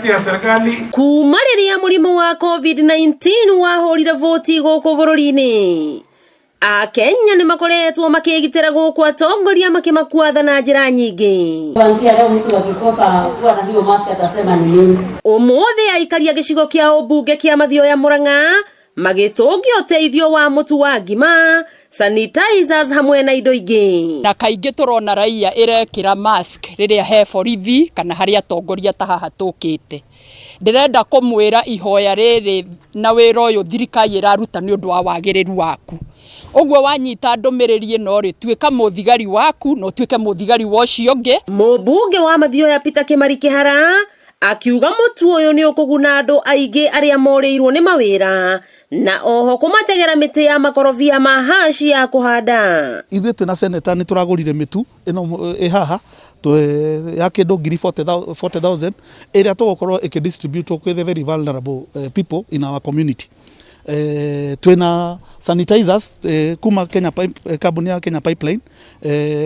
Mikakati ya serikali. Kuma rĩrĩa mũrimũ wa COVID-19 wahũrire vũti gũkũ bũrũri-inĩ, Akenya nĩ makoretwo makĩgitĩra gũkũ atongoria makĩmakuatha na njĩra nyingĩ. Kuanzia leo mtu akikosa kuwa na hiyo mask atasema ni nini? Ũmũthĩ aikaria gĩcigo kĩa ũmbunge kĩa Mathioya Murang'a magĩtũngia ũteithio wa mũtu wa ngima, sanitizers hamwe na indo ingĩ. Na kaingĩ tũrona raia ĩrekĩra mask rĩrĩa he borithi kana harĩ atongoria ta haha tũkĩte. Ndĩrenda kũmwĩra ihoya rĩrĩ na wĩra ũyũ thirikari ĩraruta nĩ ũndũ wa wagĩrĩru waku. Ũguo wanyita ndũmĩrĩri ĩno rĩ, tuĩka mũthigari waku na ũtuĩke mũthigari wa ũcio ũngĩ. Mũmbunge wa Mathioya Peter Kimari Kĩhara akiuga mũtu ũyũ nĩ ũkũguna andũ aingĩ arĩa morĩirwo nĩ mawĩra na oho kũmategera mĩtĩ ya makorobia ma haci ya kũhanda. Ithuĩ twĩna seneta nĩ tũragũrire mĩtu ĩno ĩ haha ya kĩndũ ngiri 40,000 ĩrĩa tũgũkorwo ĩkĩdistribute kwĩ the very vulnerable people in our community. Twĩna sanitizers kuma Kenya Pipe, kambuni ya Kenya Pipeline,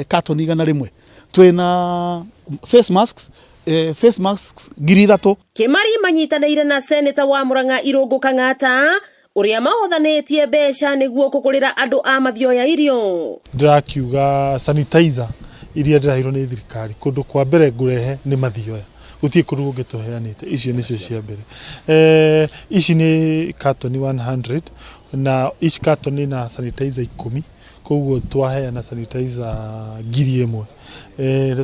carton 100. Twĩna face masks 3,000. Kimari manyitanĩire na seneta wa Murang'a Irũngũ Kang'ata ũrĩa mahothanĩtie mbeca nĩguo kũgũrĩra andũ a Mathioya irio. Ndĩrakiuga sanitizer iria ndĩraheirwo nĩ thirikari, kũndũ kwa mbere ngũrehe nĩ Mathioya, gũtirĩ kũndũ kũngĩ tũheanĩte. Icio nĩcio cia mbere. Ici nĩ katoni 100 na each carton ĩna sanitizer 10, koguo twaheana sanitizer 1,000.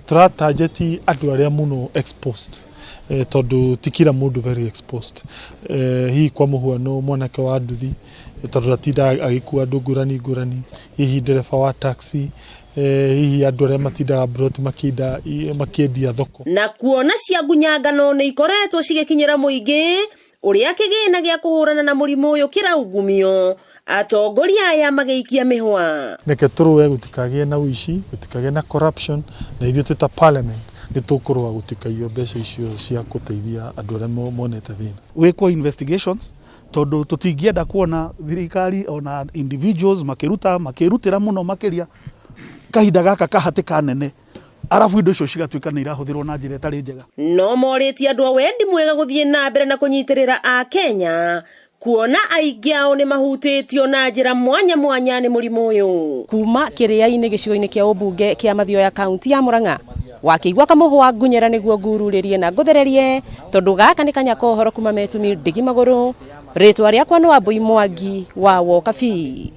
Tũratarget andũ arĩa mũno exposed, tondũ ti kila mũndũ very exposed. Hihi kwa mũhuano mwanake wa nduthi, tondũ ndatindaga agĩkua andũ ngũrani ngũrani, hihi ndereba wa taxi, hihi andũ arĩa matindaga mburoti makĩendia thoko. Na kuona cia ngunyangano nĩ ikoretwo cigĩkinyĩra mũingĩ ũrĩa kĩgĩna gĩa kũhũrana na mũrimũ ũyũ kĩraungumio, atongoria aya magĩikia mĩhwa. Reke tũrũe gũtikagĩe na ũici, gũtikagĩe na corruption, na ithuĩ twĩ ta parliament nĩ tũkũrũa gũtikaiywo mbeca icio cia gũteithia andũ arĩa monete thĩna. Wĩkwo investigations, tondũ tũtingĩenda kuona thirikari ona individuals makĩruta makĩrutĩra mũno makĩria kahinda gaka kahatĩka nene, arabu indo icio cigatuĩka nĩ irahũthĩrwo na njĩra ĩtarĩ njega. No morĩtie andũ a wendi mwega gũthiĩ na mbere na kũnyitĩrĩra Akenya, kuona aingĩ ao nĩ mahutĩtio na njĩra mwanya mwanya nĩ mũrimũ ũyũ. Kuma kĩrĩa-inĩ gĩcigo-inĩ kĩa ũmbunge kĩa Mathioya, kaunti ya Murang'a, wakĩigua kamũhwa ngunyĩra nĩguo ngururĩrie na ngũthererie, tondũ gaka nĩ kanya ka ũhoro kuma metumi ndigi magũrũ. Rĩtwa rĩakwa nĩ Wambui Mwangi wa Wokabi.